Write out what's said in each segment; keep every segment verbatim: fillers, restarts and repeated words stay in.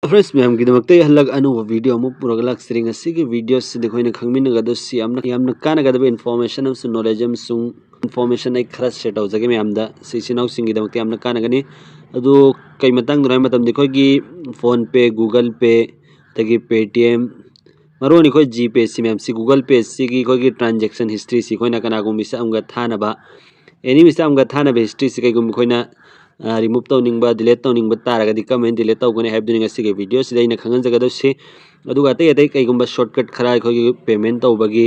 Friends, ꯃꯌꯥꯝꯒꯤꯗꯃꯛꯇ ꯑꯩ ꯍꯜꯂꯛ ꯑꯅꯧꯕ video ꯑꯃ ꯄꯨꯔꯒ ꯂꯥꯛꯆꯔꯤ꯫ ꯉꯁꯤꯒꯤ video ꯁꯤꯗ ꯑꯩꯈꯣꯏꯅ ꯈꯪꯃꯤꯟꯅꯒꯗꯕꯁꯤ ꯌꯥꯝꯅ ꯌꯥꯝꯅ ꯀꯥꯟꯅꯒꯗꯕ information ꯑꯃꯁꯨꯡ knowledge ꯑꯃꯁꯨꯡ information ꯑꯩ ꯈꯔ share ꯇꯧꯖꯒꯦ ꯃꯌꯥꯝꯗ꯫ ꯁꯤ ꯏꯆꯤꯟ ꯏꯅꯥꯎꯁꯤꯡꯒꯤꯗꯃꯛꯇ ꯌꯥꯝꯅ ꯀꯥꯟꯅꯒꯅꯤ꯫ ꯑꯗꯨ ꯀꯩ ꯃꯇꯥꯡꯗꯅꯣ ꯍꯥꯏꯕ ꯃꯇꯝꯗ, ꯑꯩꯈꯣꯏꯒꯤ PhonePe, Google Pay, ꯑꯗꯒꯤ Paytm, ꯃꯔꯨ ꯑꯣꯏꯅ ꯑꯩꯈꯣꯏ GPay ꯁꯤ ꯃꯌꯥꯝꯁꯤ, Google Pay ꯁꯤꯒꯤ ꯑꯩꯈꯣꯏꯒꯤ transaction history ꯁꯤ ꯑꯩꯈꯣꯏꯅ ꯀꯅꯥꯒꯨꯝꯕ ꯃꯤꯁꯛ ꯑꯃꯒ ꯊꯥꯅꯕ, any ꯃꯤꯁꯛ ꯑꯃꯒ ꯊꯥꯅꯕ history ꯁꯤ ꯀꯩꯒꯨꯝꯕ ꯑꯩꯈꯣꯏꯅ ꯑ, remove ꯇꯧꯅꯤꯡꯕ, delete ꯇꯧꯅꯤꯡꯕ ꯇꯥꯔꯒꯗꯤ ꯀꯃꯥꯏꯅ delete ꯇꯧꯒꯅꯤ ꯍꯥꯏꯕꯗꯨꯅꯤ ꯉꯁꯤꯒꯤ video ꯁꯤꯗ ꯑꯩꯅ ꯈꯪꯍꯟꯖꯒꯗꯧꯁꯤ꯫ ꯑꯗꯨꯒ ꯑꯇꯩ ꯑꯇꯩ ꯀꯩꯒꯨꯝꯕ shortcut ꯈꯔ ꯑꯩꯈꯣꯏꯒꯤ payment ꯇꯧꯕꯒꯤ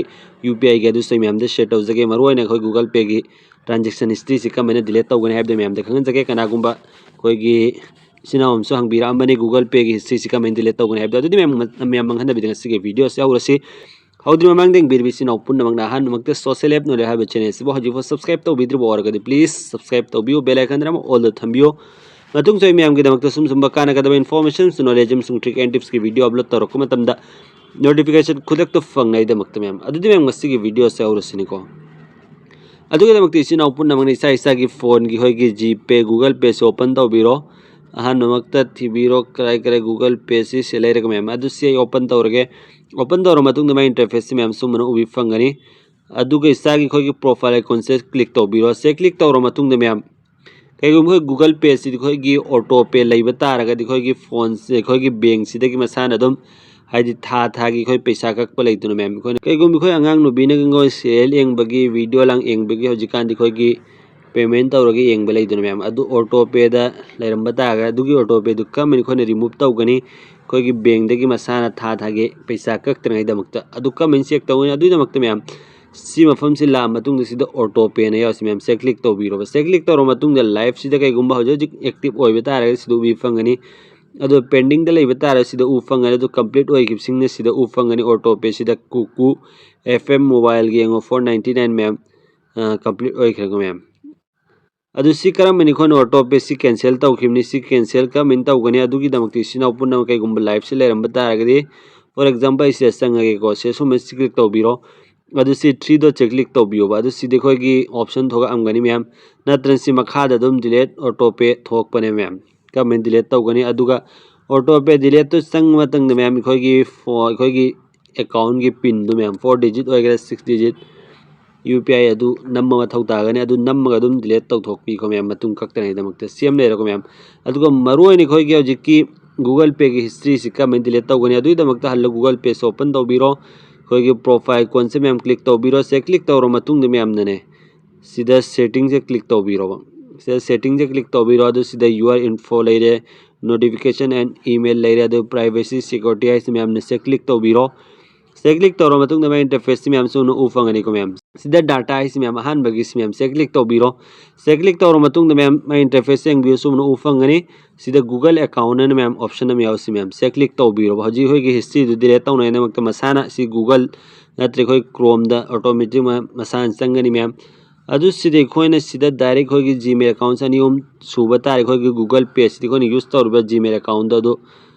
UPI ꯒꯤ, ꯑꯗꯨꯁꯨ ꯑꯩ ꯃꯌꯥꯝꯗ share ꯇꯧꯖꯒꯦ꯫ ꯃꯔꯨꯑꯣꯏꯅ ꯑꯩꯈꯣꯏ Google Pay ꯒꯤ transaction history ꯁꯤ ꯀꯃꯥꯏꯅ delete ꯇꯧꯒꯅꯤ ꯍꯥꯏꯕꯗꯨ ꯃꯌꯥꯝꯗ ꯈꯪꯍꯟꯖꯒꯦ꯫ ꯀꯅꯥꯒꯨꯝꯕ ꯑꯩꯈꯣꯏꯒꯤ ꯏꯆꯤꯟ ꯏꯅꯥꯎ ꯑꯃꯁꯨ ꯍꯪꯕꯤꯔꯛꯑꯝꯕꯅꯤ, Google Pay ꯒꯤ history ꯁꯤ ꯀꯃꯥꯏꯅ delete ꯇꯧꯒꯅꯤ ꯍꯥꯏꯕꯗꯣ꯫ ꯑꯗꯨꯗꯤ ꯃꯌꯥꯝ, ꯃꯌꯥꯝ ꯃꯥꯡꯍꯟꯗꯕꯤꯗ ꯉꯁꯤꯒꯤ video ꯁꯤ ꯍꯧꯔꯁꯤ꯫ ꯍꯧꯗ꯭ꯔꯤ ꯃꯃꯥꯡꯗ ꯌꯦꯡꯕꯤꯔꯤꯕ ꯏꯆꯤꯟ ꯏꯅꯥꯎ ꯄꯨꯝꯅꯃꯛꯅ ꯑꯍꯥꯟꯕꯃꯛꯇ Social App Knowledge ꯍꯥꯏꯕ channel ꯑꯁꯤꯕꯨ ꯍꯧꯖꯤꯛꯐꯥꯎ subscribe ꯇꯧꯕꯤꯗ꯭ꯔꯤꯕ ꯑꯣꯏꯔꯒꯗꯤ please subscribe ꯇꯧꯕꯤꯌꯨ, bell icon ꯑꯃ all ꯗ ꯊꯝꯕꯤꯌꯨ꯫ ꯃꯇꯨꯡꯁꯨ ꯑꯩ ꯃꯌꯥꯝꯒꯤꯗꯃꯛꯇ ꯁꯨꯝ ꯁꯨꯝꯕ ꯀꯥꯟꯅꯒꯗꯕ information ꯑꯃꯁꯨꯡ knowledge ꯑꯃꯁꯨꯡ trick and tips ꯀꯤ video upload ꯇꯧꯔꯛꯄ ꯃꯇꯝꯗ notification ꯈꯨꯗꯛꯇ ꯐꯪꯅꯉꯥꯏꯗꯃꯛꯇ ꯃꯌꯥꯝ꯫ ꯑꯗꯨꯗꯤ ꯃꯌꯥꯝ ꯉꯁꯤꯒꯤ video ꯁꯦ ꯍꯧꯔꯁꯤꯅꯤꯀꯣ꯫ ꯑꯗꯨꯒꯤꯗꯃꯛꯇ ꯏꯆꯤꯟ ꯏꯅꯥꯎ ꯄꯨꯝꯅꯃꯛꯅ ꯏꯁꯥ ꯏꯁꯥꯒꯤ phone ꯒꯤ ꯑꯩꯈꯣꯏꯒꯤ GPay, Google Pay ꯁꯤ open ꯇꯧꯕꯤꯔꯣ꯫ ꯑꯍꯥꯟꯕꯃꯛꯇ ꯊꯤꯕꯤꯔꯣ ꯀꯔꯥꯏ ꯀꯔꯥꯏ Google Pay ꯁꯤ, ꯁꯤ ꯂꯩꯔꯒ ꯃꯌꯥꯝ꯫ ꯑꯗꯨ ꯁꯤ ꯑꯩ open ꯇꯧꯔꯒꯦ꯫ Open ꯇꯧꯔ ꯃꯇꯨꯡꯗ ꯃꯥꯏ interface ꯁꯤ ꯃꯌꯥꯝ ꯁꯨꯝꯕꯅ ꯎꯕꯤ ꯐꯪꯒꯅꯤ꯫ ꯑꯗꯨꯒ ꯏꯁꯥꯒꯤ ꯑꯩꯈꯣꯏꯒꯤ profile icon ꯁꯦ click ꯇꯧꯕꯤꯔꯣ꯫ ꯁꯦ click ꯇꯧꯔ ꯃꯇꯨꯡꯗ ꯃꯌꯥꯝ, ꯀꯩꯒꯨꯝꯕ ꯑꯩꯈꯣꯏ Google Pay ꯁꯤꯗꯤ ꯑꯩꯈꯣꯏꯒꯤ auto pay ꯂꯩꯕ ꯇꯥꯔꯒꯗꯤ ꯑꯩꯈꯣꯏꯒꯤ phone ꯁꯦ, ꯑꯩꯈꯣꯏꯒꯤ bank ꯁꯤꯗꯒꯤ ꯃꯁꯥꯅ ꯑꯗꯨꯝ, ꯍꯥꯏꯗꯤ ꯊꯥ ꯊꯥꯒꯤ ꯑꯩꯈꯣꯏ ꯄꯩꯁꯥ ꯀꯛꯄ ꯂꯩꯇꯅ ꯃꯌꯥꯝ, ꯑꯩꯈꯣꯏꯅ ꯀꯩꯒꯨꯝꯕ ꯑꯩꯈꯣꯏ ꯑꯉꯥꯡ ꯅꯨꯕꯤꯅꯒ serial ꯌꯦꯡꯕꯒꯤ, video ꯂꯥꯡ ꯌꯦꯡꯕꯒꯤ ꯍꯧꯖꯤꯛꯀꯥꯟꯗꯤ ꯑꯩꯈꯣꯏꯒꯤ payment ꯇꯧꯔꯒ ꯌꯦꯡꯕ ꯂꯩꯗꯅ ꯃꯌꯥꯝ, ꯑꯗꯨ auto pay ꯗ ꯂꯩꯔꯝꯕ ꯇꯥꯔꯒꯗꯤ ꯑꯗꯨꯒꯤ auto pay ꯗꯨ ꯀꯔꯝꯍꯥꯏꯅ ꯑꯩꯈꯣꯏꯅ remove ꯇꯧꯒꯅꯤ? ꯑꯩꯈꯣꯏꯒꯤ bank ꯗꯒꯤ ꯃꯁꯥꯅ ꯊꯥ ꯊꯥꯒꯤ ꯄꯩꯁꯥ ꯀꯛꯇꯅꯉꯩꯗꯃꯛꯇ ꯑꯗꯨ ꯀꯔꯝꯍꯥꯏꯅ check ꯇꯧꯒꯅꯤ? ꯑꯗꯨꯒꯤꯗꯃꯛꯇ ꯃꯌꯥꯝ, ꯁꯤ ꯃꯐꯝꯁꯤ ꯂꯥꯛꯑ ꯃꯇꯨꯡꯗ ꯁꯤꯗ auto pay ꯅ ꯌꯥꯎꯔꯤꯁꯤ ꯃꯌꯥꯝ, ꯁꯤꯗ click ꯇꯧꯕꯤꯔꯣꯕ꯫ ꯁꯤꯗ click ꯇꯧꯔ ꯃꯇꯨꯡꯗ live ꯁꯤꯗ ꯀꯩꯒꯨꯝꯕ ꯍꯧꯖꯤꯛ ꯍꯧꯖꯤꯛ active ꯑꯣꯏꯕ ꯇꯥꯔꯒꯗꯤ ꯁꯤꯗ ꯎꯕꯤ ꯐꯪꯒꯅꯤ꯫ ꯑꯗꯣ pending ꯗ ꯂꯩꯕ ꯇꯥꯔꯒꯗꯤ ꯁꯤꯗ ꯎ ꯐꯪꯒꯅꯤ꯫ ꯑꯗꯣ complete ꯑꯣꯏꯈꯤꯕꯁꯤꯡꯅ ꯁꯤꯗ ꯎ ꯐꯪꯒꯅꯤ꯫ Auto pay ꯁꯤꯗ ꯀꯨꯀꯨ F M mobile ꯒꯤ ꯌꯦꯡꯉꯣ, four ninety nine ꯃꯌꯥꯝ, complete ꯑꯣꯏꯈ꯭ꯔꯦꯀꯣ ꯃꯌꯥꯝ꯫ ꯑꯗꯨ ꯁꯤ ꯀꯔꯝꯕꯅꯤ? ꯑꯩꯈꯣꯏꯅ auto pay ꯁꯤ cancel ꯇꯧꯈꯤꯕꯅꯤ꯫ ꯁꯤ cancel ꯀꯔꯝꯍꯥꯏꯅ ꯇꯧꯒꯅꯤ? ꯑꯗꯨꯒꯤꯗꯃꯛꯇ ꯏꯆꯤꯟ ꯏꯅꯥꯎ ꯄꯨꯝꯅꯃꯛ ꯀꯩꯒꯨꯝꯕ live ꯁꯤ ꯂꯩꯔꯝꯕ ꯇꯥꯔꯒꯗꯤ, for example, ꯑꯩ ꯁꯤꯗ ꯆꯪꯉꯒꯦꯀꯣ꯫ ꯁꯤ ꯁꯨꯝꯕ ꯁꯤ click ꯇꯧꯕꯤꯔꯣ꯫ ꯑꯗꯨ ꯁꯤ three dot ꯁꯦ click ꯇꯧꯕꯤꯌꯣꯕ꯫ ꯑꯗꯨ ꯁꯤꯗꯤ ꯑꯩꯈꯣꯏꯒꯤ option ꯊꯣꯛꯂꯛꯑꯝꯒꯅꯤ ꯃꯌꯥꯝ꯫ ꯅꯠꯇ꯭ꯔꯒ ꯁꯤ ꯃꯈꯥꯗ ꯑꯗꯨꯝ delete auto pay ꯊꯣꯛꯄꯅꯦ ꯃꯌꯥꯝ꯫ ꯀꯔꯝꯍꯥꯏꯅ delete ꯇꯧꯒꯅꯤ? ꯑꯗꯨꯒ ꯑꯣꯇꯣ ꯄꯦ ꯗꯤꯂꯦꯠꯇꯨ ꯆꯪꯕ ꯃꯇꯝꯗ ꯃꯌꯥꯝ ꯑꯩꯈꯣꯏꯒꯤ ꯐꯣ ꯑꯩꯈꯣꯏꯒꯤ ꯑꯦꯀꯥꯎꯟꯒꯤ ꯄꯤꯟꯗꯨ ꯃꯌꯥꯝ ꯐꯣꯔ ꯗꯤꯖꯤꯠ ꯑꯣꯏꯒꯦꯔꯥ six digit U P I ꯑꯗꯨ ꯅꯝꯕ ꯃꯊꯧ ꯇꯥꯒꯅꯤ꯫ ꯑꯗꯨ ꯅꯝꯃꯒ ꯑꯗꯨꯝ ꯗꯤꯂꯦꯠ ꯇꯧꯊꯣꯛꯄꯤꯀꯣ ꯃꯌꯥꯝ, ꯃꯇꯨꯡ ꯀꯛꯇꯅ ꯑꯩꯗꯃꯛꯇ ꯁꯦꯝ ꯂꯩꯔꯦꯀꯣ ꯃꯌꯥꯝ꯫ ꯑꯗꯨꯒ ꯃꯔꯨꯑꯣꯏꯅ ꯑꯩꯈꯣꯏꯒꯤ ꯍꯧꯖꯤꯛꯀꯤ ꯒꯨꯒꯜ ꯄꯦꯒꯤ ꯍꯤꯁꯇ꯭ꯔꯤꯁꯤ ꯀꯔꯝꯍꯥꯏꯅ ꯗꯤꯂꯦꯠ ꯇꯧꯒꯅꯤ? ꯑꯗꯨꯒꯤꯗꯃꯛꯇ ꯍꯜꯂ ꯒꯨꯒꯜ ꯄꯦꯁꯤ ꯑꯣꯄꯟ ꯇꯧꯕꯤꯔꯣ꯫ ꯑꯩꯈꯣꯏꯒꯤ ꯄ꯭ꯔꯣꯐꯥꯏꯜ ꯀꯣꯟꯁꯦ ꯃꯌꯥꯝ ꯀ꯭ꯂꯤꯛ ꯇꯧꯕꯤꯔꯣ꯫ ꯁꯦ ꯀ꯭ꯂꯤꯛ ꯇꯧꯔ ꯃꯇꯨꯡꯗ ꯃꯌꯥꯝꯅꯅꯦ ꯁꯤꯗ ꯁꯦꯇꯤꯡꯁꯦ ꯀ꯭ꯂꯤꯛ ꯇꯧꯕꯤꯔꯣꯕ꯫ ꯁꯤꯗ ꯁꯦꯇꯤꯡꯁꯦ ꯀ꯭ꯂꯤꯛ ꯇꯧꯕꯤꯔꯣ꯫ ꯑꯗꯨ ꯁꯤꯗ ꯌꯨ ꯑꯥꯔ ꯏꯟꯐꯣ ꯂꯩꯔꯦ, ꯅꯣꯇꯤꯐꯤꯀꯦꯁꯟ ꯑꯦꯟ ꯏꯃꯦꯜ ꯂꯩꯔꯦ, ꯑꯗꯨ ꯄ꯭ꯔꯥꯏꯚꯦꯁꯤ ꯁꯦꯀ꯭ꯌꯨꯔꯤꯇꯤ ꯍꯥꯏꯁꯤ ꯃꯌꯥꯝꯅ ꯁꯦ ꯀ꯭ꯂꯤꯛ ꯇꯧꯕꯤꯔꯣ꯫ ꯁꯦ ꯀ꯭ꯂꯤꯛ ꯇꯧꯔ ꯃꯇꯨꯡꯗ ꯃꯥꯏ ꯏꯟꯇꯔꯐꯦꯁꯁꯤ ꯃꯌꯥꯝ ꯁꯨꯝꯅ ꯎ ꯐꯪꯒꯅꯤꯀꯣ ꯃꯌꯥꯝ꯫ ꯁꯤꯗ ꯗꯥꯇꯥ ꯍꯥꯏꯁꯤ ꯃꯌꯥꯝ ꯑꯍꯥꯟꯕꯒꯤꯁꯤ ꯃꯌꯥꯝ ꯁꯦ ꯀ꯭ꯂꯤꯛ ꯇꯧꯕꯤꯔꯣ꯫ ꯁꯦ ꯀ꯭ꯂꯤꯛ ꯇꯧꯔ ꯃꯇꯨꯡꯗ ꯃꯌꯥꯝ ꯃꯥꯏ ꯏꯟꯇꯔꯐꯦꯁꯁꯦ ꯌꯦꯡꯕꯤꯌꯨ, ꯁꯨꯝꯅ ꯎ ꯐꯪꯒꯅꯤ꯫ ꯁꯤꯗ ꯒꯨꯒꯜ ꯑꯦꯀꯥꯎꯟ ꯍꯥꯏꯅ ꯃꯌꯥꯝ ꯑꯣꯞꯁꯟ ꯑꯃ ꯌꯥꯎꯁꯤ ꯃꯌꯥꯝ ꯁꯦ ꯀ꯭ꯂꯤꯛ ꯇꯧꯕꯤꯔꯣꯕ꯫ ꯍꯧꯖꯤꯛ ꯑꯩꯈꯣꯏꯒꯤ ꯍꯤꯁꯇ꯭ꯔꯤꯗꯨ ꯗꯤꯂꯦꯠ ꯇꯧꯅꯉꯥꯏꯗꯃꯛꯇ ꯃꯁꯥꯅ ꯁꯤ ꯒꯨꯒꯜ ꯅꯠꯇ꯭ꯔꯒ ꯑꯩꯈꯣꯏ ꯀ꯭ꯔꯣꯝꯗ ꯑꯣꯇꯣꯃꯦꯇꯤꯛ ꯃꯁꯥꯅ ꯆꯪꯒꯅꯤ ꯃꯌꯥꯝ꯫ ꯑꯗꯨ ꯁꯤꯗꯤ ꯑꯩꯈꯣꯏꯅ ꯁꯤꯗ ꯗꯥꯏꯔꯦꯛ ꯑꯩꯈꯣꯏꯒꯤ ꯖꯤꯃꯦꯜ ꯑꯦꯀꯥꯎꯟꯁꯦ ꯑꯅꯤ ꯑꯍꯨꯝ ꯁꯨꯕ ꯇꯥꯔꯦ꯫ ꯑꯩꯈꯣꯏꯒꯤ ꯒꯨꯒꯜ ꯄꯦꯁꯤꯗꯤ ꯑꯩꯈꯣꯏꯅ ꯌꯨꯁ ꯇꯧꯔꯤꯕ ꯖꯤꯃꯦꯜ ꯑꯦꯀꯥꯎꯟꯗꯣ ꯑꯗꯨ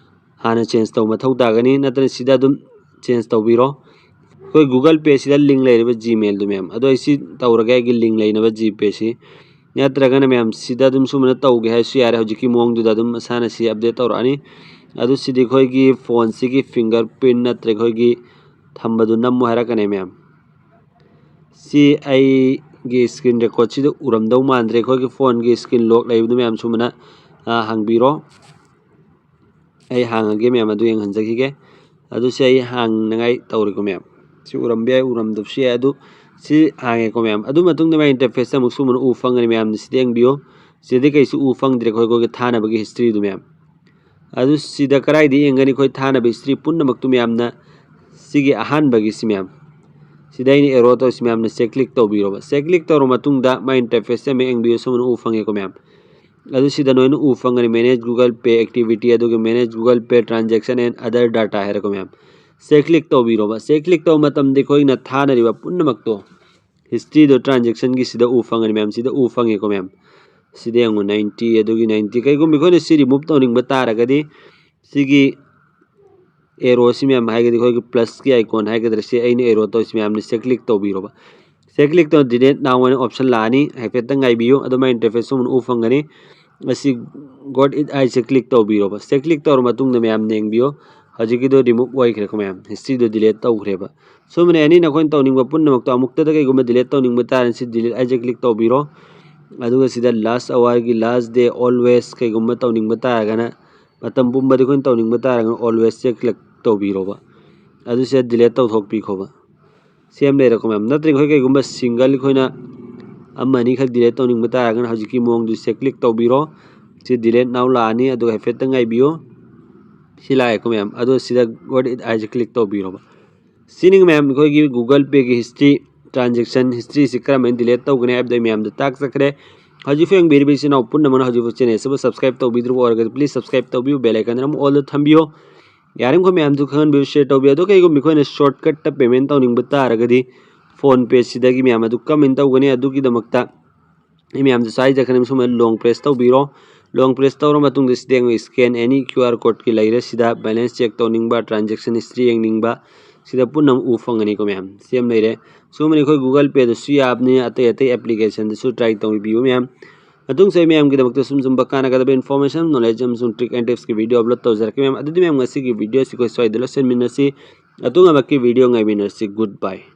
ꯍꯥꯟꯅ ꯆꯦꯟꯖ ꯇꯧꯕ ꯃꯊꯧ ꯇꯥꯒꯅꯤ, ꯅꯠꯇ꯭ꯔꯒ ꯁꯤꯗ ꯑꯗꯨꯝ ꯆꯦꯟꯖ ꯇꯧꯕꯤꯔꯣ꯫ ꯑꯩꯈꯣꯏ ꯒꯨꯒꯜ ꯄꯦꯁꯤꯗ ꯂꯤꯡ ꯂꯩꯔꯤꯕ ꯖꯤꯃꯦꯜꯗꯨ ꯃꯌꯥꯝ, ꯑꯗꯣ ꯑꯩ ꯁꯤ ꯇꯧꯔꯒꯦ ꯑꯩꯒꯤ ꯂꯤꯡ ꯂꯩꯅꯕ ꯖꯤꯄꯦꯁꯤ꯫ ꯅꯠꯇ꯭ꯔꯒꯅ ꯃꯌꯥꯝ ꯁꯤꯗ ꯑꯗꯨꯝ ꯁꯨꯃꯥꯏꯅ ꯇꯧꯒꯦ ꯍꯥꯏꯔꯁꯨ ꯌꯥꯔꯦ꯫ ꯍꯧꯖꯤꯛꯀꯤ ꯃꯑꯣꯡꯗꯨꯗ ꯑꯗꯨꯝ ꯃꯁꯥꯅ ꯁꯤ ꯑꯞꯗꯦꯠ ꯇꯧꯔꯛꯑꯅꯤ꯫ ꯑꯗꯨ ꯁꯤꯗꯤ ꯑꯩꯈꯣꯏꯒꯤ ꯐꯣꯟꯁꯤꯒꯤ ꯐꯤꯡꯒꯔ ꯄ꯭ꯔꯤꯟ ꯅꯠꯇ꯭ꯔꯒ ꯑꯩꯈꯣꯏꯒꯤ ꯊꯝꯕꯗꯨ ꯅꯝꯃꯨ ꯍꯥꯏꯔꯛꯀꯅꯤ ꯃꯌꯥꯝ꯫ ꯁꯤ ꯑꯩꯒꯤ ꯏꯁꯀ꯭ꯔꯤꯟ ꯔꯦꯀꯣꯔꯠꯁꯤꯗ ꯎꯔꯝꯗꯧ ꯃꯥꯟꯗ꯭ꯔꯦ꯫ ꯑꯩꯈꯣꯏꯒꯤ ꯐꯣꯟꯒꯤ ꯏꯁꯀ꯭ꯔꯤꯟ ꯂꯣꯛ ꯂꯩꯕꯗꯨ ꯃꯌꯥꯝ ꯁꯨꯃꯥꯏꯅ, ꯑ, ꯍꯥꯡꯕꯤꯔꯣ꯫ ꯑꯩ ꯍꯥꯡꯉꯒꯦ ꯃꯌꯥꯝ, ꯑꯗꯨ ꯌꯦꯡꯍꯟꯖꯈꯤꯒꯦ꯫ ꯑꯗꯨ ꯁꯤ ꯑꯩ ꯍꯥꯡꯅꯉꯥꯏ ꯇꯧꯔꯦꯀꯣ ꯃꯌꯥꯝ꯫ ꯁꯤ ꯎꯔꯝꯕ ꯌꯥꯏ, ꯎꯔꯝꯗꯕꯁꯨ ꯌꯥꯏ꯫ ꯑꯗꯨ ꯁꯤ ꯍꯥꯡꯉꯦꯀꯣ ꯃꯌꯥꯝ꯫ ꯑꯗꯨ ꯃꯇꯨꯡꯗ ꯃꯥꯏ ꯏꯟꯇꯔꯐꯦꯁꯇ ꯑꯃꯨꯛ ꯁꯨꯃꯥꯏꯅ ꯎ ꯐꯪꯒꯅꯤ ꯃꯌꯥꯝꯅ ꯁꯤꯗ ꯌꯦꯡꯕꯤꯌꯨ꯫ ꯁꯤꯗꯗꯤ ꯀꯩꯁꯨ ꯎ ꯐꯪꯗ꯭ꯔꯦ ꯑꯩꯈꯣꯏ, ꯑꯩꯈꯣꯏꯒꯤ ꯊꯥꯅꯕꯒꯤ ꯍꯤꯁꯇ꯭ꯔꯤꯗꯨ ꯃꯌꯥꯝ꯫ ꯑꯗꯨ ꯁꯤꯗ ꯀꯗꯥꯏꯗ ꯌꯦꯡꯒꯅꯤ ꯑꯩꯈꯣꯏ ꯊꯥꯅꯕ ꯍꯤꯁꯇ꯭ꯔꯤ ꯄꯨꯝꯅꯃꯛꯇꯨ ꯃꯌꯥꯝꯅ? ꯁꯤꯒꯤ ꯑꯍꯥꯟꯕꯒꯤꯁꯤ ꯃꯌꯥꯝ, ꯁꯤꯗ ꯑꯩꯅ ꯑꯦꯔꯣ ꯇꯧꯔꯤꯁꯤ ꯃꯌꯥꯝꯅ ꯁꯦ ꯀ꯭ꯂꯤꯛ ꯇꯧꯕꯤꯔꯣꯕ꯫ ꯁꯦ ꯀ꯭ꯂꯤꯛ ꯇꯧꯔ ꯃꯇꯨꯡꯗ ꯃꯥꯏ ꯏꯟꯇꯔꯐꯦꯁꯁꯦ ꯑꯃ ꯌꯦꯡꯕꯤꯌꯨ, ꯁꯨꯃꯥꯏꯅ ꯎ ꯐꯪꯉꯦꯀꯣ ꯃꯌꯥꯝ꯫ ꯑꯗꯨ ꯁꯤꯗ ꯅꯣꯏꯅ ꯎ ꯐꯪꯒꯅꯤ manage Google Pay activity, ꯑꯗꯨꯒ manage Google Pay transaction and other data ꯍꯥꯏꯔꯦꯀꯣ ꯃꯌꯥꯝ꯫ ꯁꯦ ꯀ꯭ꯂꯤꯛ ꯇꯧꯕꯤꯔꯣꯕ꯫ ꯁꯦ ꯀ꯭ꯂꯤꯛ ꯇꯧꯕ ꯃꯇꯝꯗ ꯑꯩꯈꯣꯏꯅ ꯊꯥꯅꯔꯤꯕ ꯄꯨꯝꯅꯃꯛꯇꯣ ꯍꯤꯁꯇ꯭ꯔꯤꯗꯣ ꯇ꯭ꯔꯥꯟꯖꯦꯛꯁꯟꯒꯤ ꯁꯤꯗ ꯎ ꯐꯪꯒꯅꯤ ꯃꯌꯥꯝ, ꯁꯤꯗ ꯎ ꯐꯪꯉꯦꯀꯣ ꯃꯌꯥꯝ꯫ ꯁꯤꯗ ꯌꯦꯡꯉꯨ, ꯅꯥꯏꯟꯇꯤ, ꯑꯗꯨꯒꯤ ꯅꯥꯏꯟꯇꯤ꯫ ꯀꯩꯒꯨꯝꯕ ꯑꯩꯈꯣꯏꯅ ꯁꯤ ꯔꯤꯃꯨꯚ ꯇꯧꯅꯤꯡꯕ ꯇꯥꯔꯒꯗꯤ ꯁꯤꯒꯤ ꯑꯦꯔꯣꯁꯤ ꯃꯌꯥꯝ ꯍꯥꯏꯒꯗꯤ ꯑꯩꯈꯣꯏꯒꯤ ꯄ꯭ꯂꯁꯀꯤ ꯑꯥꯏꯀꯣꯟ ꯍꯥꯏꯒꯗ꯭ꯔꯥ, ꯁꯤ ꯑꯩꯅ ꯑꯦꯔꯣ ꯇꯧꯔꯤꯁꯤ ꯃꯌꯥꯝꯅ ꯁꯦ ꯀ꯭ꯂꯤꯛ ꯇꯧꯕꯤꯔꯣꯕ꯫ ꯁꯦ ꯀ꯭ꯂꯤꯛ ꯇꯧꯔ delete now ꯍꯥꯏꯅ ꯑꯣꯞꯁꯟ ꯂꯥꯛꯑꯅꯤ, ꯍꯥꯏꯐꯦꯠꯇꯪ ꯉꯥꯏꯕꯤꯌꯨ꯫ ꯑꯗꯨꯃꯥꯏꯅ ꯏꯟꯇꯔꯐꯦꯁ ꯑꯃ ꯎ ꯐꯪꯒꯅꯤ꯫ ꯑꯁꯤ got it ꯍꯥꯏꯁꯦ ꯀ꯭ꯂꯤꯛ ꯇꯧꯕꯤꯔꯣꯕ꯫ ꯁꯤꯗ ꯀ꯭ꯂꯤꯛ ꯇꯧꯔ ꯃꯇꯨꯡꯗ ꯃꯌꯥꯝ ꯌꯦꯡꯕꯤꯌꯣ, ꯍꯧꯖꯤꯛꯀꯤꯗꯣ ꯔꯤꯃꯨꯚ ꯑꯣꯏꯈ꯭ꯔꯦꯀꯣ ꯃꯌꯥꯝ, ꯍꯤꯁꯇ꯭ꯔꯤꯗꯣ ꯗꯤꯂꯦꯠ ꯇꯧꯈ꯭ꯔꯦꯕ꯫ ꯁꯨꯝꯕꯅꯦ ꯑꯅꯤꯅ ꯑꯩꯈꯣꯏꯅ ꯇꯧꯅꯤꯡꯕ ꯄꯨꯝꯅꯃꯛꯇꯣ ꯑꯃꯨꯛꯇꯗ ꯀꯩꯒꯨꯝꯕ ꯗꯤꯂꯦꯠ ꯇꯧꯅꯤꯡꯕ ꯇꯥꯔꯗꯤ ꯁꯤ ꯗꯤꯂꯦꯠ ꯍꯥꯏꯁꯦ ꯀ꯭ꯂꯤꯛ ꯇꯧꯕꯤꯔꯣ꯫ ꯑꯗꯨꯒ ꯁꯤꯗ ꯂꯥꯁ ꯑꯋꯥꯔꯒꯤ ꯂꯥꯁ ꯗꯦ ꯑꯣꯜꯋꯦꯁ ꯀꯩꯒꯨꯝꯕ ꯇꯧꯅꯤꯡꯕ ꯇꯥꯔꯒꯅ, ꯃꯇꯝ ꯄꯨꯝꯕꯗꯤ ꯑꯩꯈꯣꯏꯅ ꯇꯧꯅꯤꯡꯕ ꯇꯥꯔꯒꯅ ꯑꯣꯜꯋꯦꯁꯁꯦ ꯀ꯭ꯂꯤꯛ ꯇꯧꯕꯤꯔꯣꯕ꯫ ꯑꯗꯨ ꯁꯤꯗ ꯗꯤꯂꯦꯠ ꯇꯧꯊꯣꯛꯄꯤꯈꯣꯕ꯫ ꯁꯦꯝ ꯂꯩꯔꯦꯀꯣ ꯃꯌꯥꯝ꯫ ꯅꯠꯇ꯭ꯔꯒ ꯑꯩꯈꯣꯏ ꯀꯩꯒꯨꯝꯕ ꯁꯤꯡꯒꯜ ꯑꯩꯈꯣꯏꯅ ꯑꯃ ꯑꯅꯤꯈꯛ ꯗꯤꯂꯦꯠ ꯇꯧꯅꯤꯡꯕ ꯇꯥꯔꯒꯅ ꯍꯧꯖꯤꯛꯀꯤ ꯃꯑꯣꯡꯗꯨ ꯁꯤꯗ ꯀ꯭ꯂꯤꯛ ꯇꯧꯕꯤꯔꯣ꯫ ꯁꯤ ꯗꯤꯂꯦꯠ ꯅꯥꯎ ꯂꯥꯛꯑꯅꯤ, ꯑꯗꯨꯒ ꯍꯥꯏꯐꯦꯠꯇꯪ ꯉꯥꯏꯕꯤꯌꯨ꯫ ꯁꯤ ꯂꯥꯛꯑꯦꯀꯣ ꯃꯌꯥꯝ꯫ ꯑꯗꯣ ꯁꯤꯗ got it ꯍꯥꯏꯁꯦ ꯀ꯭ꯂꯤꯛ ꯇꯧꯕꯤꯔꯣꯕ꯫ ꯁꯤꯅꯤ ꯃꯌꯥꯝ ꯑꯩꯈꯣꯏꯒꯤ Google Payꯒꯤ ꯍꯤꯁꯇ꯭ꯔꯤ, ꯇ꯭ꯔꯥꯟꯖꯦꯛꯁꯟ ꯍꯤꯁꯇ꯭ꯔꯤꯁꯤ ꯀꯔꯝꯍꯥꯏꯅ ꯗꯤꯂꯦꯠ ꯇꯧꯒꯅꯤ ꯍꯥꯏꯕꯗꯣ ꯑꯩ ꯃꯌꯥꯝꯗ ꯇꯥꯛꯆꯈ꯭ꯔꯦ꯫ ꯍꯧꯖꯤꯛ ꯐꯥꯎ ꯌꯦꯡꯕꯤꯔꯤꯕ ꯏꯆꯤꯟ ꯏꯅꯥꯎ ꯄꯨꯝꯅꯃꯛꯅ ꯍꯧꯖꯤꯛ ꯐꯥꯎ ꯆꯦꯅꯦꯜꯁꯤꯕꯨ ꯁꯕꯁꯀ꯭ꯔꯥꯏꯕ ꯇꯧꯕꯤꯗ꯭ꯔꯤꯕ ꯑꯣꯏꯔꯒꯗꯤ please subscribe ꯇꯧꯕꯤꯌꯨ, ꯕꯦꯜ ꯑꯥꯏꯀꯟꯗ ꯑꯃꯨꯛ ꯑꯣꯜꯗ ꯊꯝꯕꯤꯌꯨ꯫ ꯌꯥꯔꯤꯃꯈꯩ ꯃꯌꯥꯝꯁꯨ ꯈꯪꯍꯟꯕꯤꯌꯨ, ꯁꯤꯌꯔ ꯇꯧꯕꯤꯌꯨ꯫ ꯑꯗꯣ ꯀꯩꯒꯨꯝꯕ ꯑꯩꯈꯣꯏꯅ ꯁꯣꯔꯠꯀꯠꯇ ꯄꯦꯃꯦꯟ ꯇꯧꯅꯤꯡꯕ ꯇꯥꯔꯒꯗꯤ ꯐꯣꯟ ꯄꯦꯁꯤꯗꯒꯤ ꯃꯌꯥꯝ ꯑꯗꯨ ꯀꯃꯦꯟ ꯇꯧꯒꯅꯤ꯫ ꯑꯗꯨꯒꯤꯗꯃꯛꯇ ꯑꯩ ꯃꯌꯥꯝꯗ ꯁ꯭ꯋꯥꯏꯗ ꯈꯔ ꯁꯨꯃꯥꯏꯅ ꯂꯣꯡ ꯄ꯭ꯔꯦꯁ ꯇꯧꯕꯤꯔꯣ꯫ ꯂꯣꯡ ꯄ꯭ꯔꯦꯁ ꯇꯧꯔ ꯃꯇꯨꯡꯗ ꯁꯤꯗ ꯌꯦꯡꯉꯣ, scan any QR codeꯀꯤ ꯂꯩꯔꯦ꯫ ꯁꯤꯗ balance check ꯇꯧꯅꯤꯡꯕ, transaction history ꯌꯦꯡꯅꯤꯡꯕ, ꯁꯤꯗ ꯄꯨꯟꯅ ꯑꯃꯨꯛ ꯎ ꯐꯪꯒꯅꯤꯀꯣ ꯃꯌꯥꯝ꯫ ꯁꯦꯝ ꯂꯩꯔꯦ꯫ ꯁꯨꯃꯥꯏꯅ ꯑꯩꯈꯣꯏ Google Payꯗꯁꯨ ꯌꯥꯕꯅꯤ, ꯑꯇꯩ ꯑꯇꯩ applicationꯗꯁꯨ try ꯇꯧꯕꯤꯌꯨ ꯃꯌꯥꯝ꯫ ꯃꯇꯨꯡꯁꯨ ꯑꯩ ꯃꯌꯥꯝꯒꯤꯗꯃꯛꯇ ꯁꯨꯝ ꯁꯨꯝꯕ ꯀꯥꯟꯅꯒꯗꯕ information, knowledge ꯑꯃꯁꯨꯡ trick and tipsꯀꯤ video upload ꯇꯧꯖꯔꯛꯀꯦ ꯃꯌꯥꯝ꯫ ꯑꯗꯨꯗꯤ ꯃꯌꯥꯝ ꯉꯁꯤꯒꯤ videoꯁꯤ ꯑꯩꯈꯣꯏ ꯁ꯭ꯋꯥꯏꯗ ꯂꯣꯏꯁꯤꯟꯃꯤꯟꯅꯁꯤ꯫ ꯑꯇꯣꯞꯄ ꯑꯃꯒꯤ video ꯉꯥꯏꯃꯤꯟꯅꯁꯤ꯫ Good bye꯫